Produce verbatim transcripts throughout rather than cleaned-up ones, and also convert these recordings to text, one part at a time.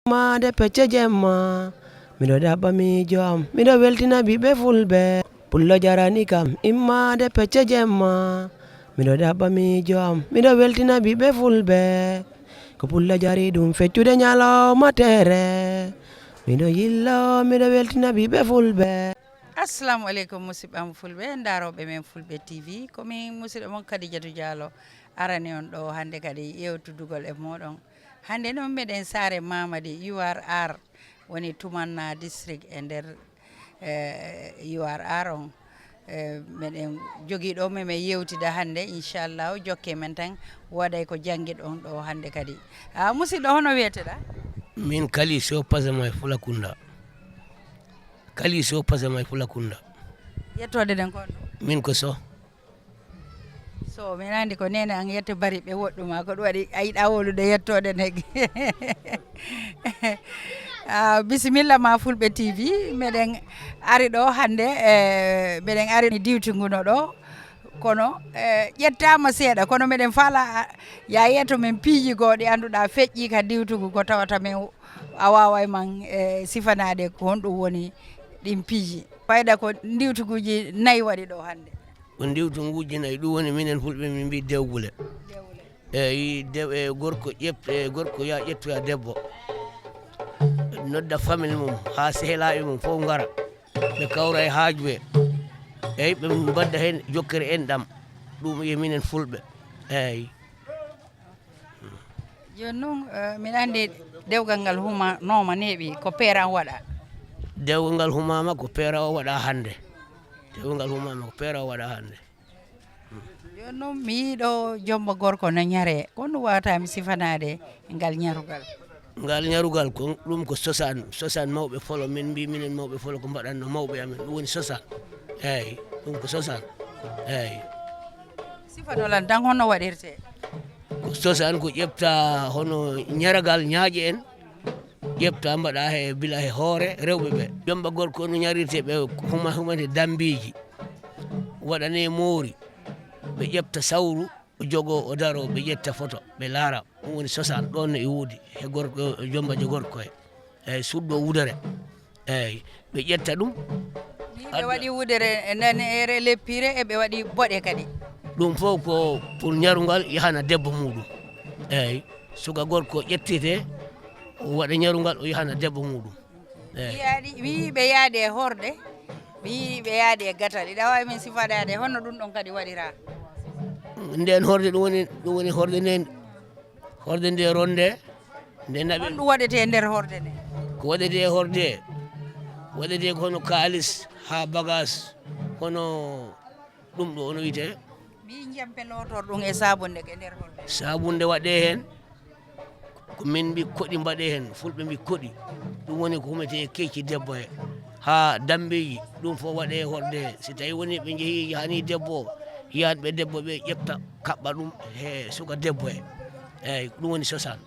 Immaade pecce jemma, miɗo ɗaɓɓa miijo am, miɗo weltina ɓiɓɓe fulɓe. Pullo jarani kam, immaade pecce jemma, miɗo ɗaɓɓa miijo am, miɗo weltina ɓiɓɓe fulɓe. Ko pullo jari ɗum feccude ñalawma tere, miɗo yillo, miɗo weltina ɓiɓɓe fulɓe. Assalamu aleykum, musidɓam fulɓe, ndaarooɓe men Fulɓe T V. Ko min musidɗo mon Kadijatu Diallo, arani on ɗo hannde kadi yewtidugol e mooɗon. Hannde noon meɗen saare Mamadi U R R, woni Tumanna district e nder, eh, U R R on. Eh, meɗen jogii ɗo memen yewtida hannde, inchallahu, jokke men tan waɗay ko janngiɗon ɗo hannde kadi. Ah, musidɗo, hono wiyeteɗaa? Min Kali Sow Pasama e Fulakunda. Kali Sow Pasama e Fulakunda. Yettoode ɗen ko honɗum? Min ko Sow. Sow, min anndi ko neene an yette bari ɓe woɗɗuma, ko ɗum waɗi a yiɗaa wowlude yettoode nde. Ah, bisimilla ma Fulɓe T V, meɗen ari ɗo hannde, eh, meɗen ari diwti nguno ɗo, kono, eh, ƴettaama seeɗa, kono meɗen faala, ah, ya yetto men piiji goo ɗi annduɗaa feƴƴii ka diwtugu ko tawata men a waaway man, eh, sifanaade ko honɗum woni ɗin piiji. Fayda ko ndiwtuguuji nayi waɗi ɗo hannde. Ko ndiwtuguuji nayi, ɗum woni minen fulɓe min mbii dewgule. Eeyi, dew-, e gorko ƴept-, e gorko yaa ƴettoya debbo. Nodda famille mum, haa sehelaaɓe mum fof ngara. Ɓe kawra e haaju he. Eeyi, ɓe mbadda heen jokkere enɗam. Ɗum e minen fulɓe. Eeyi. Jooni noon, eh, miɗa anndi dewgal ngal humanooma neeɓi, ko peera on waɗa? Dewgal ngal humaama, ko peera o waɗa hannde. Dewgal ngal humaama, ko peera o waɗa hannde. Jooni noon, mi yii ɗo jomba gorko no ñaree. Ko honɗum waawata mi sifanaade ngal ñarugal? Ngal ñarugal, ko ɗum ko cosaan, cosaan mawɓe folo. Min mbii minen mawɓe folo ko mbaɗatno mawɓe amen. Ɗum woni cosaan. Eeyi, ɗum ko cosaan. Eeyi. Sifano lan tan honno waɗirtee? Ko cosaan ko ƴefta hono ñaragal ñaaƴe en, ƴefta mbaɗa he, bila he hoore rewɓe ɓe. Jomba gorko no ñarirte ɓe huma-, humante dambeeji, waɗane moori, ɓe ƴefta sawru, o jogo, o daro, ɓe ƴetta foto, ɓe laara. Ɗum woni cosaan, ɗoon ne e woodi he gorko, jombajo gorko he. Eeyi, suɗɗo wudere. Eeyi, ɓe ƴetta ɗum. Ni ɓe adda- waɗi wudere, nane ere leppire, e ɓe waɗi boɗe kadi. Ɗum fof ko pour ñarungal yahana debbo muɗum. Eeyi, suka gorko ƴettete, o waɗa ñarungal, o yahana debbo muɗum. Eeyi. Mi yii ɓe yaadi e horde, mi yii ɓe yaadi e gatal. Iɗa waawi min sifanaade, honno ɗum ɗon kadi waɗira? Nden horde, ɗum woni, ɗum woni horde nden. Horde nde ronde, nde naɓe. Honɗum waɗetee nder horde nde? Ko waɗetee e horde, waɗetee ko hono kaalis haa bagaas, hono ɗum ɗo, hono wiyetee? Mi yii njampe lootorɗum e saabunde ko e nder horde. Saabunde waɗee heen, ko min mbii koɗi mbaɗee heen, fulɓe mbii koɗi. Ɗum woni ko humetee e keeci debbo he, haa dambeeji, ɗum fof waɗee e horde he. Si tawii woni ɓe njehii, yahanii debbo o, yiyaaɓe debbo ɓe ƴefta, kaɓɓa ɗum he suka debbo he. Eeyi, ko ɗum woni cosaan.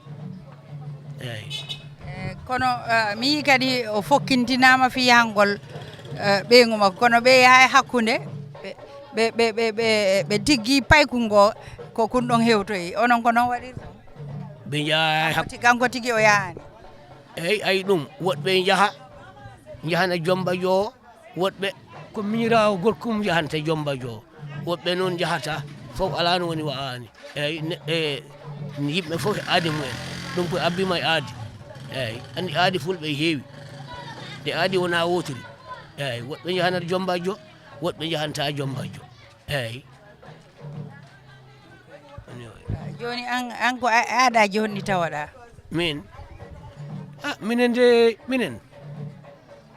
Eeyi. Eh, kono, eh, mi yii kadi o fokkintinaama fii yahangol, eh, ɓeyngu makko. Kono ɓe yaha e hakkunde, ɓe, ɓe, ɓe, ɓe, ɓe, ɓe tiggii paykun ngoo, ko kun ɗon hewtoyi. Onon ko noon waɗirton? Ɓe njaha e hak- Kanko ti-, kanko tigi o yahaani? Eeyi, ayi ɗum, woɗɓe njaha, njahana jombajo o, woɗɓe ko miñiraawo gorko mum yahanta jombajo o. Woɓɓe noon njahata, fof alaa no woni wa'aani. Eeyi, ne-, e, yimɓe fof e aadi mumen. Ɗum ko abbiima e aadi. Eeyi, anndi aadi fulɓe e heewi. Nde aadi wonaa wootiri. Eeyi, woɓɓe njahanata jombajo, woɓɓe njahanta jombajo. Eeyi. Jooni an, an ko a-, aadaaji honɗi tawaɗaa? Min? Ah, minen de, minen.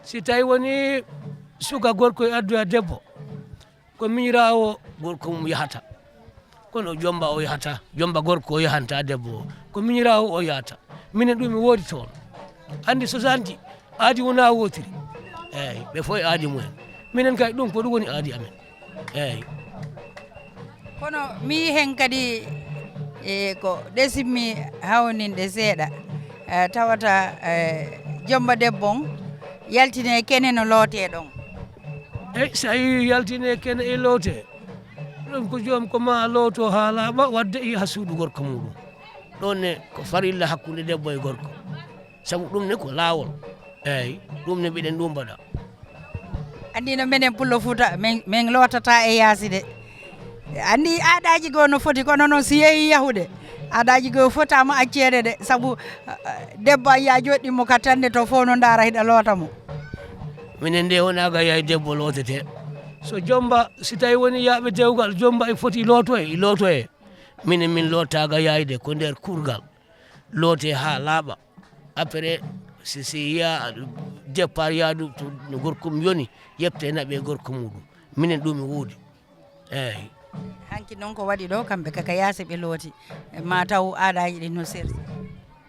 Si tawi woni suka gorko e addoya debbo, ko miñiraawo gorko mum yahata. Kono jomba o yahata, jomba gorko o yahanta debbo o. Ko miñiraawo o yahata. Minen ɗum mi woodi toon. Anndi soixante, aadi wonaa wootiri. Eeyi, ɓe fof e aadi mumen. Minen kay ɗum ko ɗum woni aadi amen. Eeyi. Kono mi yii heen kadi, e, ko ɗesimmi hawninɗe seeɗa, e, tawata, e, jomba debbo on yaltine kene no lootee ɗon. Eeyi, so a yii yaltine kene e lootee, ɗum ko joom ko ma looto haa laaɓa, wadde yaha suudu gorko muɗum. Ɗoon ne ko farilla hakkunde debbo e gorko. Sabu ɗum ne ko laawol. Eeyi, ɗum ne mbiɗen ɗum mbaɗa. Anndi no minen Pullo Fuuta, min, min lootata e yaasi de. Anndi aadaaji goo no foti, kono noon si yehi yahude, aadaaji goo fotaama acceede de, sabu, eh, debbo a yiya joɗɗi mo ka tannde to fof no ndaara hiɗa loota mo. Minen nde wonaa ga yaay debbo lootete. So jomba, si tawi woni yaaɓe dewgal, jomba e foti lootoye, e lootoye. Minen min lootaa ga yaay de, ko nder kurgal. Loote haa laaɓa. Après, si, si yiya départ yaadu to no gorko mum yoni, yepte naɓe gorko muɗum. Minen ɗum e woodi. Eeyi. Hanki noon ko waɗi ɗo, kamɓe kaka yaasi ɓe looti. Ma taw aadaaji ɗin no serti.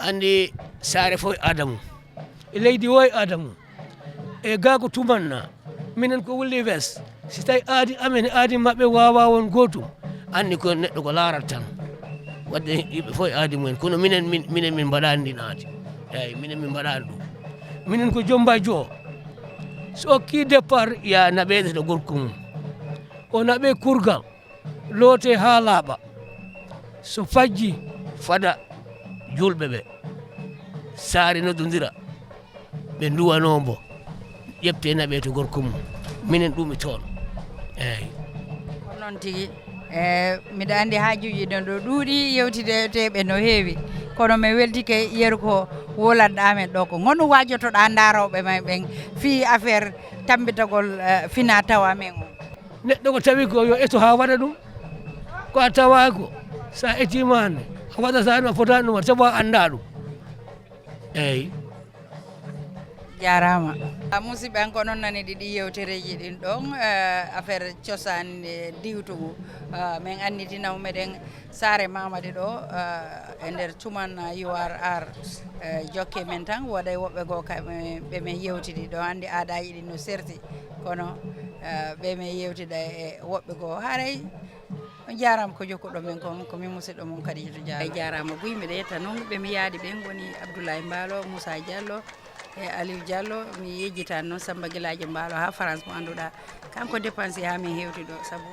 Anndi saare fof e aada mum. E leydi o e aada mum. E gaa ko tumanna. Minen ko wulli wes. Si tawi aadi amen e aadi maɓɓe waawaa won gootum, anndi ko neɗɗo ko laarata tan. Wadde yimɓe fof e aadi mumen. Kono minen, min, minen min mbaɗaani ndin aadi. Eeyi, minen min mbaɗaani ɗum. Minen ko jomba joo. So okkii départ, ya naɓeede to gorko mum. O naɓe kurgal. Loote haa laaɓa. So fajji, fada juulɓe ɓe. Saare noddondira. Ɓe nduwanoo mbo. Ƴepte naɓe to gorko mum. Minen ɗum e toon. Eeyi. Ko noon tigi. E, miɗa anndi haajuuji ɗon ɗo ɗuuɗi, yewtideteeɓe no heewi. Kono mi weltike yeru ko wolanɗaa men ɗo. Ko ngonu waajotoɗaa ndaarooɓe men ɓen fii affaire tammbitagol, e, fina tawa men o? Neɗɗo ko tawi ko yo eto haa waɗa ɗum. Ko a tawaako, so a etiima hannde, a waɗataa ɗum, a fotaani ɗum waɗde, sabu a anndaa ɗum. Eeyi. Jaaraama. A musidɓe, an ko onon nani ɗiɗi yewtereeji ɗin ɗon, eh, affaire cosaan, eh, diwtugu. Eh, min annitina mo meɗen Saare Mamadi ɗo, eh, e nder Tuman U R R, eh, jokke men tan, woday woɓɓe goo ka ɓe, ɓe men yewtidi ɗo, anndi aadaaji ɗin no serti, kono, eh, ɓe men yewtida e woɓɓe goo. Haray, on jaaraama ko jokkuɗo men kon, ko min musidɗo mon Kadijatu Diallo. Jaaraama buy, miɗo yetta noon ɓe mi yaadi ɓen woni Abdoulaye Mbaalo, Moussa Diallo, e Aliou Diallo, mi yejjitan noon Samba Gilaajo Mbaalo haa France mo annduɗaa. Kanko dépense haa min hewti ɗo, sabu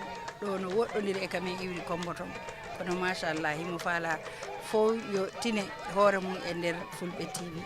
ɗo no woɗɗondiri e ka min iwri Kommboto. Kono machallah, himo faala fof yo tine hoore mum e nder Fulɓe T V.